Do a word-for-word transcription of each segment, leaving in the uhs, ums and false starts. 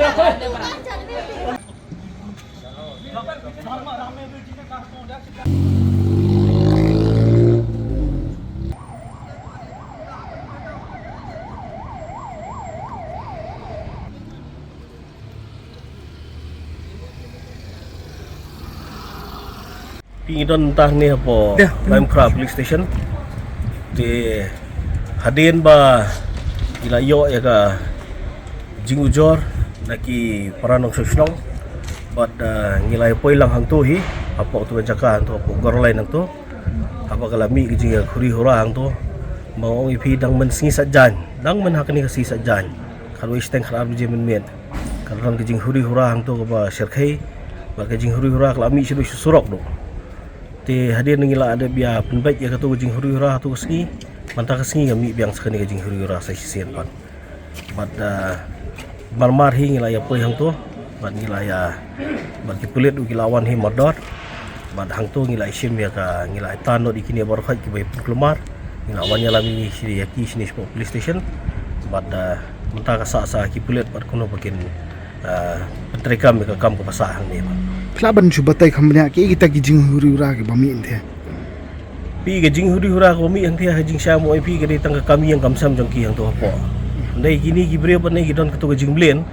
Phi don tang ne hapoh Paimkhra Police Station. Te hadien ba ngi la ïoh ïa ka jingujor na ki para nongshong shnong. Bad, ah, ngi la ïa poi lang hangto hi, hapoh tu ka jaka hangto, hapoh Gorlain hangto. Haba ka la mih ka jingïakhuri hura hangto. Ba ong ïa phi dang mynsngi saitjaiñ, dang myn ha kane ka sngi saitjaiñ. Khatwei shiteng khatar baje mynmiet. Ka la don ka jinghuri hura hangto kaba shyrkhei. Bad ka jinghuri hura ka la mih shaduh sha surok duh. Te hadien ngi la dep ïa pynbeit ïa kato ka jinghuri hura hato ka sngi. Mynta ka sngi ka mih biang sa kane ka jinghuri hura sa shisien pat. Bad, ah, mar mar hi ngi la ïa poi hangto. Bad ngi la ïa, bad ki pulit ruh ki la wan hi mardor. Bad hangto ngi la ïa shim ïa ka, ngi la ïa tan noh ïa kine baroh khoit kiba ïa pynkulmar. Ngi la wan ïalam ïa ki shane shapoh police station. Bad, ah, mynta ka sah sa ki pulit bad kumno ba kin Ah, pyntreikam ïa ka kam kaba sah hangne. Phi lah ban shu batai kham bniah ki kita ki jinghuri hura kiba mih hangthie? Phi, ka jinghuri hura kaba mih hangthie ha jingshisha mo, phi, ka dei tang ka kam ïing kam sem jong ki hangto hapoh. Hynrei kine ki briew pat ne ki don kato ka jingmlien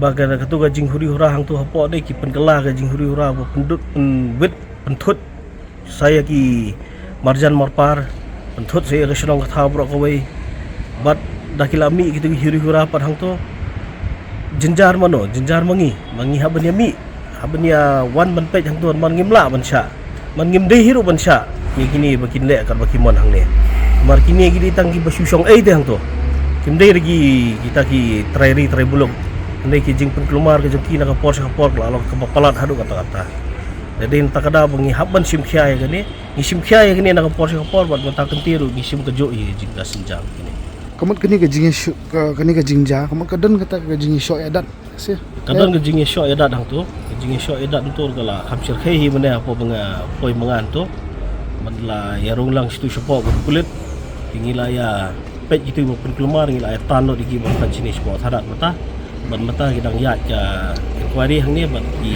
ba ka, kato ka jinghuri hura hangto hapoh, dei ki pynkylla ka jinghuri hura ba pyndut, pynwit, pynthut sa ïa ki marjan marpar, pynthut sa ïa ka shnong ka thaw baroh kawei. Bad da ki la mih kito ki huri hura pat hangto, jynjar mano, jynjar ma ngi, ma ngi hap ban ïa mih, hap ban ïa wan ban peit hangto, namar ngim lah ban shah, namar ngim dei hi ruh ban shah ïa kine ba kin leh katba ki mon hangne. Namar kine ki dei tang kiba shu shong ei te hangto, kim dei re ki, kita ki trai ri trai buluk. Hynrei ki jingpynkulmar ka jong ki na ka por sha ka por ka la long kaba palat haduh katta katta. Dei nangta ka daw ba ngi hap ban shim khia ïa kane, ngi shim khia ïa kane na ka por sha ka por, bad mynta kynti ruh ngi shim kajuh ïa ka jingkasih jam kane. Ka mut kane ka jingïashoh, ka, kane ka jingjia, ka mut ka don kata ka jingïashoh ïadat, seh. Ka don ka jingïashoh ïadat hangto, ka jingïashoh ïadat hangto ka la kham shyrkhei hi mynne hapoh ba nga poi ma nga hangto. Bad la ïa rung lang shatu shapoh ka pulit, te ngi la ïa peit kito ba pynkulmar, ngi la ïa tan lut ïa ki ba peit shane shapoh thanat mynta. Bad mynta ki dang ïaid ka inquiry hangne, bad ki,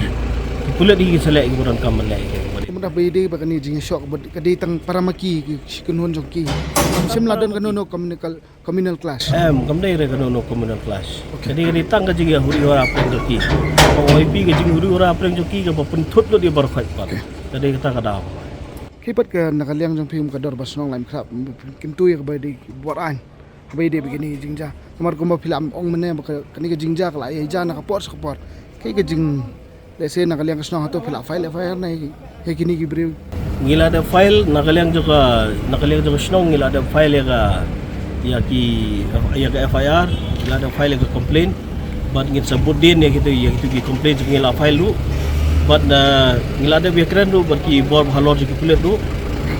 ki pulit hi ki sa leh kiba donkam ban leh ïa ki. Ka mut ba ïadei ba kane ka jingïashoh ka dei tang para ma ki, ki shi kynhun jong ki. Shim la don kano kano communal, communal clash? Em, kam dei re kano kano communal clash. Okay. Ka dei, ka dei tang ka jingïahuri hura pyrshah jong ki. Ka O I P ka jinghuri hura pyrshah jong ki kaba pynthut lut ïa baroh khoit pat. Okay. Ka dei kata ka daw. Kaei pat ka na ka liang jong phi kum ka Dorbar Shnong Laitumkhrah, kyntu ïa kaba dei bor aiñ haba ïadei bad kine ki jingjia? Namar kumba phi la ong mynne ba ka, kane ka jingjia ka la ïa jia na ka por sha ka por. Kaei ka jing, lehse na ka liang ka shnong hato phi la file F I R na ïa kine ki briew? Ngi la dep file na ka liang jong ka, na ka liang jong ka shnong ngi la dep file ïa ka, ïa ki, ïa ka F I R, ngi la dep file ïa ka complaint. Bad ngin sa bud dien ïa kito, ïa kito ki complaint jong ngi la file ruh. Bad, ah, ngi la dep ïakren ruh bad ki bor halor jong ki pulit ruh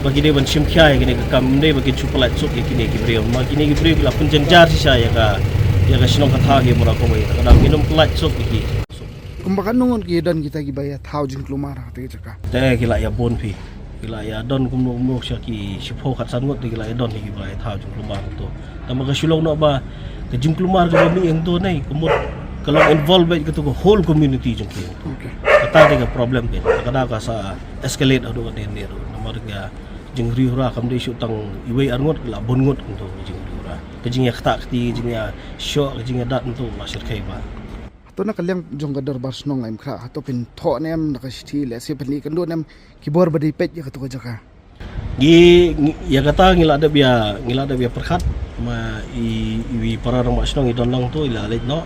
ba ki dei ban shim khia ïa kine ki kam, ym dei ba kin shu pyllait suk ïa kine ki briew. Ma kine ki briew ki la pynjynjar shisha ïa ka, ïa ka shnong ka thaw hi baroh kawei. Te ka daw ngin ym pyllait suk ïa ki. Kumba katno ngut ki don kita kiba ïa thaw jingkulmar ha kata ka jaka? Te ki la ïa bun phi. Ki la ïa don kumno kumno sha ki shiphew khatsan ngut te ki la ïa don hi kiba la ïa thaw jingkulmar hangto. Tangba ka shu long noh ba ka jingkulmar kaba mih hangto ne ka mut ka long involve bad kato ka whole community jong ki. Okay. Kata te ka problem te. Ka daw ka sa escalate haduh katne ne ruh. Namar ka jinghuri hura kam dei shu tang iwei ar ngut, ka la bun ngut hangto ka jinghuri hura. Ka jingïakata kti, ka jingïashoh, ka jingïadat hangto la shyrkhei bha. Hato na ka liang jong ka Dorbar Shnong Laitumkhrah, hato phin thoh ne em da ka shithi, lehse phin ïakynduh ne em ki bor ba dei peit ïa kato ka jaka? Ngi, ngi, ïa kata ngi la dep ïa, ngi la dep ïa pyrkhat, ma i, i para rangbah shnong i don lang to, i la leit noh.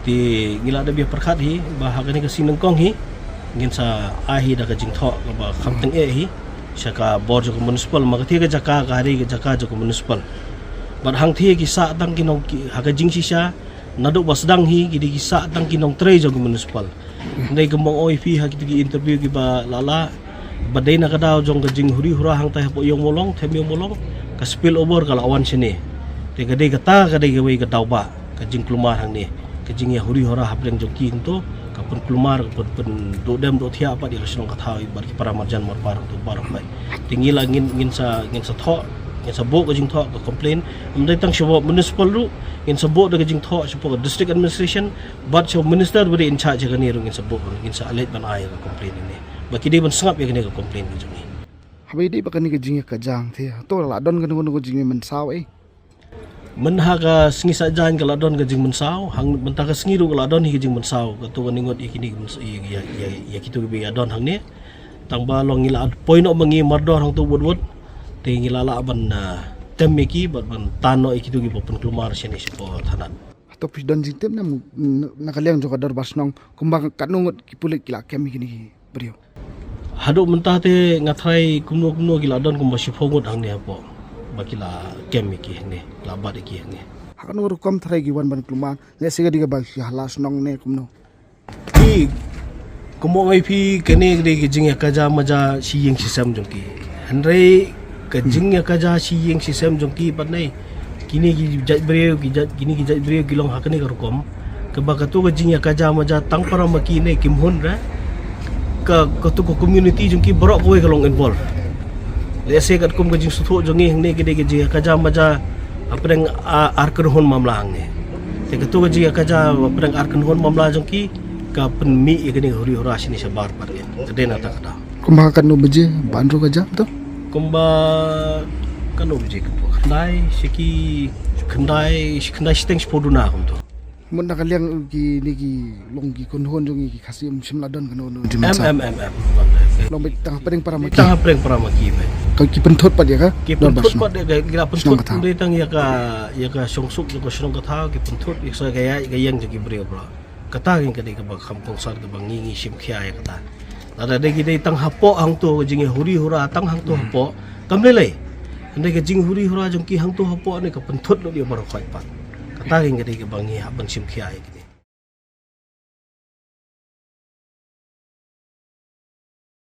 Te ngi la dep ïa pyrkhat hi ba ha kane ka sngi nyngkong hi ngin sa ai hi da ka jingthoh kaba kham tyngeh hi sha ka bor jong ka municipal, ma kata ka jaka ka dei ka jaka jong ka municipal. Bad hangthie ki sah tang ki nong ki, ha ka jingshisha naduh ba sdang hi ki dei ki sah tang ki nongtrei jong ka municipal. Hynrei kumba ong ïa phi ha kito ki interview kiba la lah, ba dei na ka daw jong ka jinghuri hura hangtai hapoh Ïew Mawlong, them Ïew Mawlong, ka spill over ka la wan shane. Te ka dei kata ka dei kawei ka daw ba ka jingkulmar hangne, ka jingïahuri hura hapdeng jong ki hangto, ka pynkulmar, ka pyn, pynduh dem duh thiah pat ïa ka shnong ka thaw bad ki para marjan marpar hangto baroh bai. Te ngi la ngin, ngin sa, ngin sa thoh, ngin sa buh ka jingthoh, ka complaint. Ym dei tang shapoh municipal ruh, ngin sa buh da ka jingthoh shapoh ka district administration, bad shapoh minister ba dei in charge ïa kane ruh ngin sa buh, ngin sa leit ban ai ka complaint ïa kane. Ba ki dei ban sngap ïa kane ka complaint ka jong ngi. Haba ïadei bad kane ka jingïakajia hangthie, hato la don kano kano ka jingmynsaw eh? Mynha ka sngi Saitjaiñ ka la don ka jingmynsaw, hang mynta ka sngi ruh ka la don hi ka jingmynsaw, kato kane ngut ïa kine ki mynsaw, ïa, ïa, ïa, ïa kito kiba ïa don hangne. Tangba long ngi la poi noh ma ngi mardor hangto wut wut. Te ngi la lah ban, ah, tem ïa ki bad ban tan noh ïa kito kiba pynkulmar shane shapoh thanat. Hato phi don jingtip ne em na ka liang jong ka Dorbar Shnong kumba katno ngut ki pulit ki la kem ïa kine ki briew? Haduh mynta te nga tharai kumno kumno ki la don kumba shiphew ngut hangne hapoh ba ki la kem ïa ki hangne, la bat ïa ki hangne. Ha kano rukom tharai ki wan ban kulmar, lehse ka dei kaba ki hala shnong ne kumno? Ki, kumba ong ïa phi, kane ka dei ka jingïakajia maja shi ïing shi sem jong ki. Hynrei ka jingïakajia shi ïing shi sem jong ki pat ne, kine ki jait briew, ki jait, kine ki jait briew ki long ha kane ka rukom. Kaba kato ka jingïakajia maja tang para ma ki ne kim hun re. Ka, kato ka community jong ki baroh kawei ka long involve. Lehse katkum ka jingsngewthuh jong ngi hangne ka dei ka jingïakajia maja hapdeng, ah, ar kynhun mamla hangne. Te katu ka jingïakajia ba pdeng ar kynhun mamla jong ki ka pynmih ïa kane ka huri hura shane shabar pat. Ka dei na ta ka daw. Kumba katno baje ba hynriew ka jia to? Kumba katno baje kumto? Khyndai, shi ki khyndai, shi khyndai shiteng shiphew duna kumto. Mut na ka liang kine ki long ki kynhun jong ngi ki Khasi ym shym la don kano kano jingmut. Em, em, em, em. Long beit tang hapdeng para ma ki. Tang hapdeng para ma ki beit. Ka ki pynthut pat ïa ka. Ki pynthut pat ïa ka, ki la pynthut. Dei tang ïa ka, ïa ka shongsuk, ïa ka shnong ka thaw, ki pynthut ïa ka, ïa ka ïeng jong ki briew bro. Kata ka dei kaba kham kongsan kaba ngi ngi shim khia ïa kata. Lada dei ki dei tang hapoh hangto ka jingïahuri hura tang hangto hapoh, kam lei lei. Hynrei ka jinghuri hura jong ki hangto hapoh ne ka pynthut lut ïa baroh khoit pat. Kata ka dei kaba ngi hap ban shim khia ïa ki.